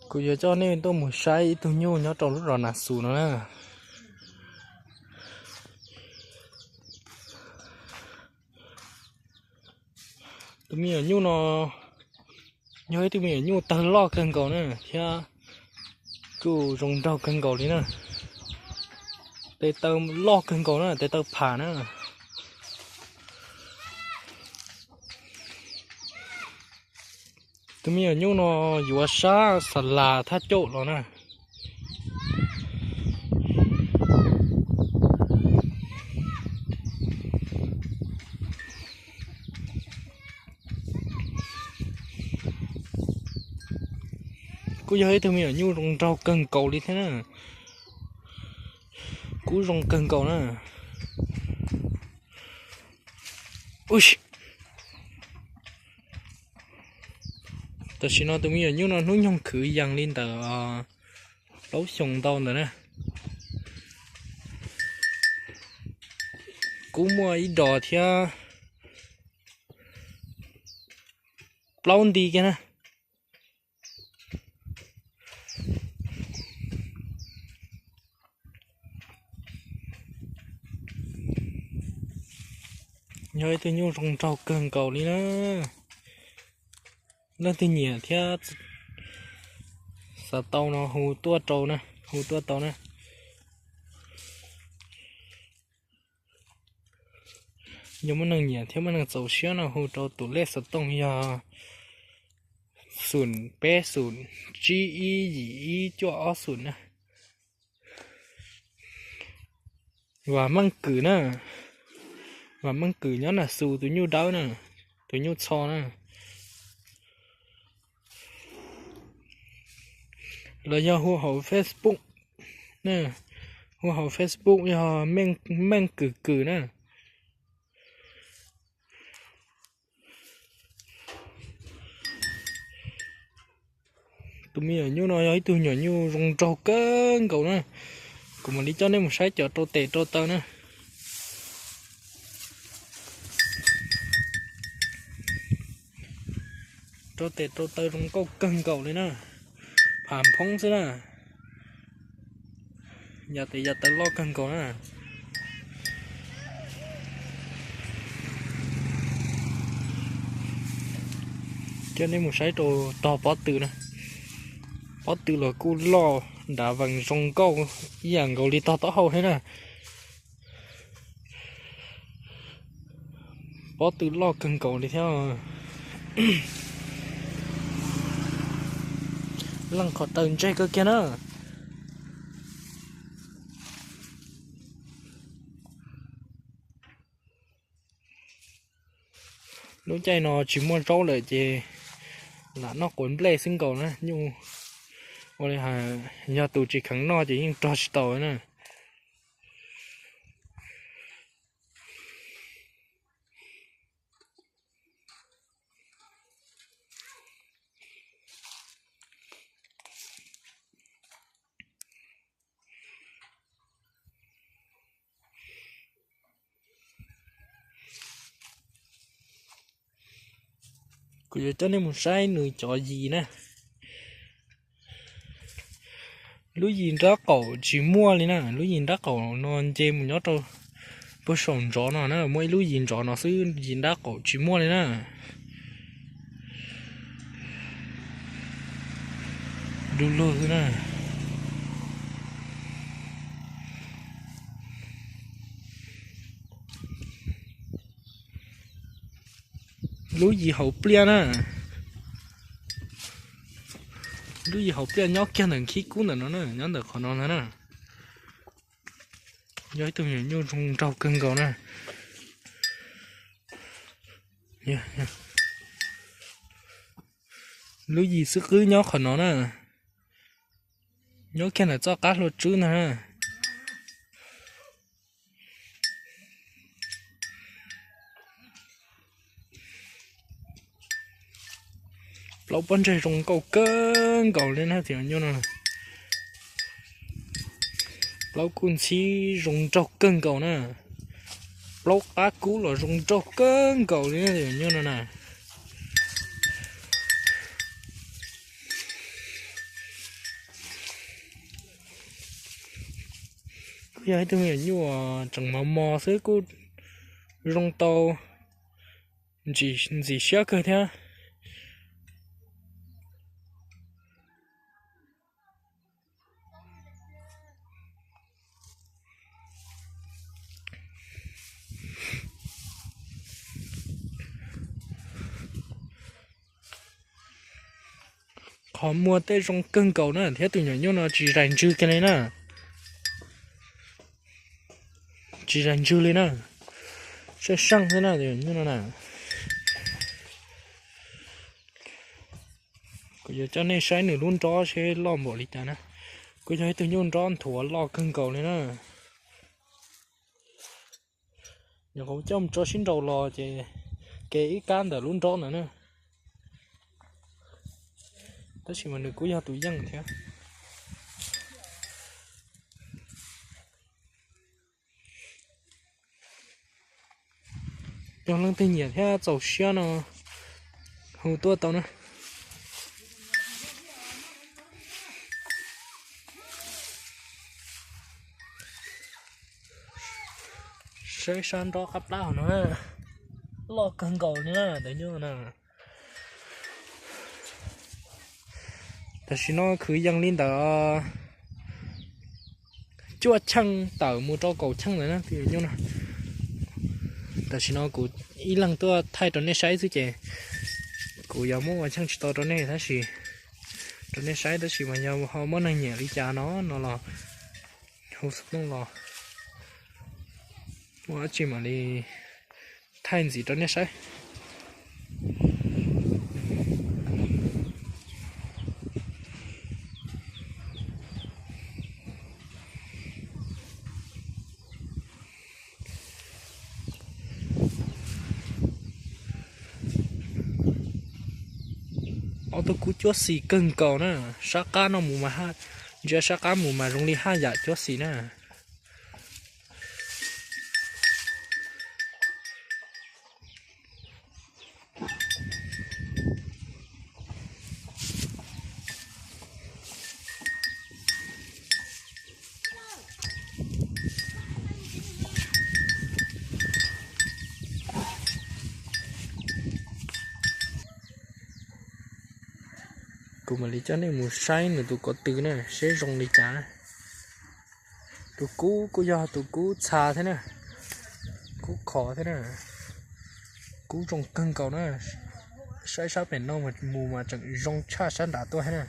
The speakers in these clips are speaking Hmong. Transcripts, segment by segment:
Kuv yuav coj nej tuaj mus saib ib tug nyuj nyob rau lub zos Nas Xus no na. Tus me nyuam nyuj no yog ib tug me nyuam nyuj tawg loj kawg nkaus na, thiab kuj zoo nraug kawg nkaus li na. Tes taw loj kawg nkaus na, tes taw pham na. Tus me nyuam nyuj no yuav sab xa las thaj caum los na. Kuj yog ib tug me nyuam nyuj zoo nraug kawg nkaus li thiab na. Kuj zoo kawg nkaus na. Tam sim no tus me nyuam nyuj no hnub nyoog khwv yees li ntawm plaub xyoos ntau ntawd na. Kuj muaj ib dos thiab plaub nti kiag na. Yog ib tug nyuj zoo nraug kawg nkaus li na. Leej twg nyiam thiab xav tau no hu tuaj rau na, hu tuaj tau na. Yog muaj neeg nyiam thiab muaj neeg txaus siab no hu rau tus lej xov tooj yog xoom peb xoom tsib ib yim ib cuaj ob xoom na. Vam Meej Kwm na, Vam Meej Kwm nyob Nas Xus, tus nyuj dawb na, tus nyuj txho na. Los yog hu hauv Facebook, hu hauv Facebook yog Meej Kwm Kwm na. Tus me nyuam nyuj no yog ib tug nyuam nyuj zoo nraug kawg nkaus na. Kuv mam li coj nej mus saib cov rau tes rau taw na. Rau tes rau taw zoo nkauj kawg nkaus li na. Pham phoob xwb na. Yav tes yav taw loj kawg nkaus na. Coj nej mus saib rau tog pob tw na. Pob tw los kuj loj nrad vees zoo nkauj ib yam nkaus li tog taub hau thiab na. Pob tw loj kawg nkaus li thiab. Leej qhov taw ntseg kawg kiag na. Lub caij no tsis muaj zaub lawm ces lam noj quav nplej xwb nkaus na. Nyuj ua li hais yog tus tsis kheev noj ces yeej rog tsis tau na. Kuv yuav coj nej mus saib nws cov yis na. Lub yis nrab qaum tsis muaj li na, lub yis nrab qaum no nce mus nyob rau puag saum ntsov no na, muaj ib lub yis ntsov no xwb, yis nrab qaum tsis muaj li na. Du lug xwb na. Lub yis hauv pliaj na. Lub yis hauv pliaj nyob kiag ntawm khib kub ntawm no na, nyob ntawm qhov no ntag na. Yog ib tug me nyuam nyuj zoo nraug kawg nkaus na. Lub yis xwb qwb nyob qhov no na. Nyob kiag ntawm txoj qab hlua tswb ntag na. Plaub pob ntseg zoo nkauj kawg nkaus li na tus nyuj no. Plaub kuj ntxhib zoo nraug kawg nkaus na. Plaub qab kub los zoo nraug kawg nkaus li na tus nyuj no na. Yog ib tug me nyuam nyuj tseem mos mos xwb kuj zoo tau ntxim siab kawg thiab. Qhov muag tej zoo kawg nkaus na, thiab tus nyuam nyuj no tsis zais ntswg kiag li na. Tsis zais ntswg li na. Seej seej xwb na tus nyuam nyuj no na. Kuv yuav coj nej saib nws lub nrob seb loj npaum li cas na. Kuj yog ib tug nyuj nrob nthuav loj kawg nkaus li na. Nyuam qhuav coj mus tso sib nraus los ces kev ib kab ntawm lub nrob ntawd na. Tab sis mas nws kuj yog tus yeej thiab. Yog leej twg nyiam thiab txaus siab no hu tuaj tau na. Saib sab nrob qab plab hauv no, loj kawg nkaus li na ntawm nyuj na. Tam sim no khwv yees li ntawm cuaj cheej tawm mus rau kaum cheej ntawd na tus nyuj no. Tam sim no kuv ib leeg tuaj thaij rau nej saib xwb ces kuv yuav muab ua cheej tsis tau rau nej tab sis, rau nej saib tab sis mas yog ho muaj neeg nyiam li cas no no los hu xov tooj los muaj dab tsi mam li thaij ntxiv rau nej saib. Ob tug kub cuab xis kawg nkaus na, sab qab no mus mas, ntsia sab qab mus mas zoo li haj yam cuab xis na. Kuv mam li coj nej mus saib nws tus ko tw na seb zoo li cas. Tus kub kuj yog tus kub txha thiab na, kub khov thiab na, kub zoo kawg nkaus na. Saib sab pem no mus mas tseem zoo tshaj sab nrad tuaj thiab na.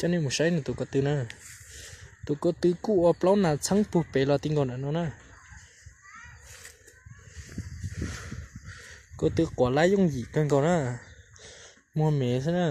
Coj nej mus saib nws tus ko tw na. Tus ko tw kuj ua plaub nas txheeb pug pem los ti nkaus ntawm no na. Ko tw quav lab yooj yim kawg nkaus na, muag mev xwb na.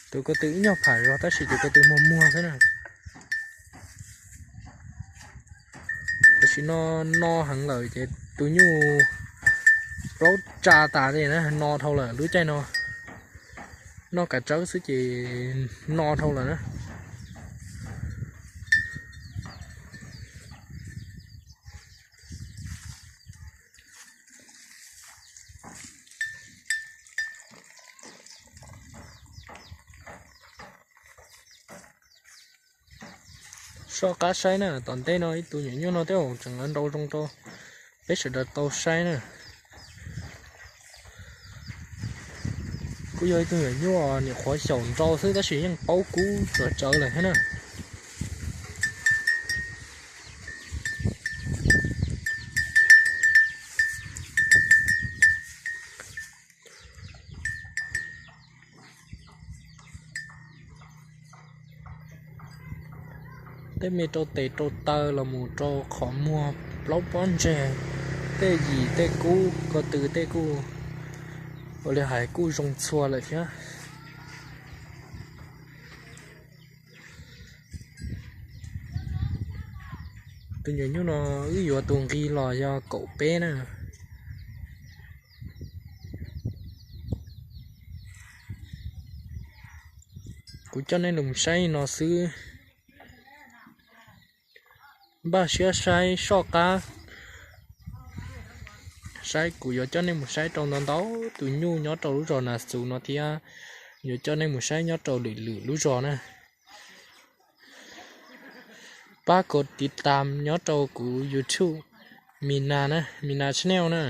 Tus ko tw ib nyuag pham zog tab sis tus ko tw muag muag xwb na. Tam sim no no heev lawm ces tus nyuj plaub tsa tas li na, no dhau lawm lub caij no. Noj kav tsawb xwb ces no dhau lawm na. Soj qab saib na, tom ntej no ib tug nyuam nyuj no tej zaum tseem nrau zoo rau peb sawv daws tau saib na. Kuj yog ib tug nyuam nyuj nyuam qhuav xyaum nrau xwb tab sis yeej paub kub tsawv tsawv lawm thiab na. Tej me rau tes rau taw los mus rau qhov muag plaub pob ntseg, tej yim tej kub ko tw tej kuj ua li hais kuj zoo txhua lawm thiab. Tus nyuam nyuj no wb yuav tus nqi los yog kaum peb na. Kuv coj nej los saib no xwb. Pab siab saib soj qab, saib kuv yuav coj nej mus saib rau ntau ntau tus nyuj nyob rau lub zos Nas Xus no thiab yuav coj nej mus saib nyob rau lwm lwm lub zos na. Pab kov tiv tam nyob rau kuv YouTube Mina na, Mina Channel na.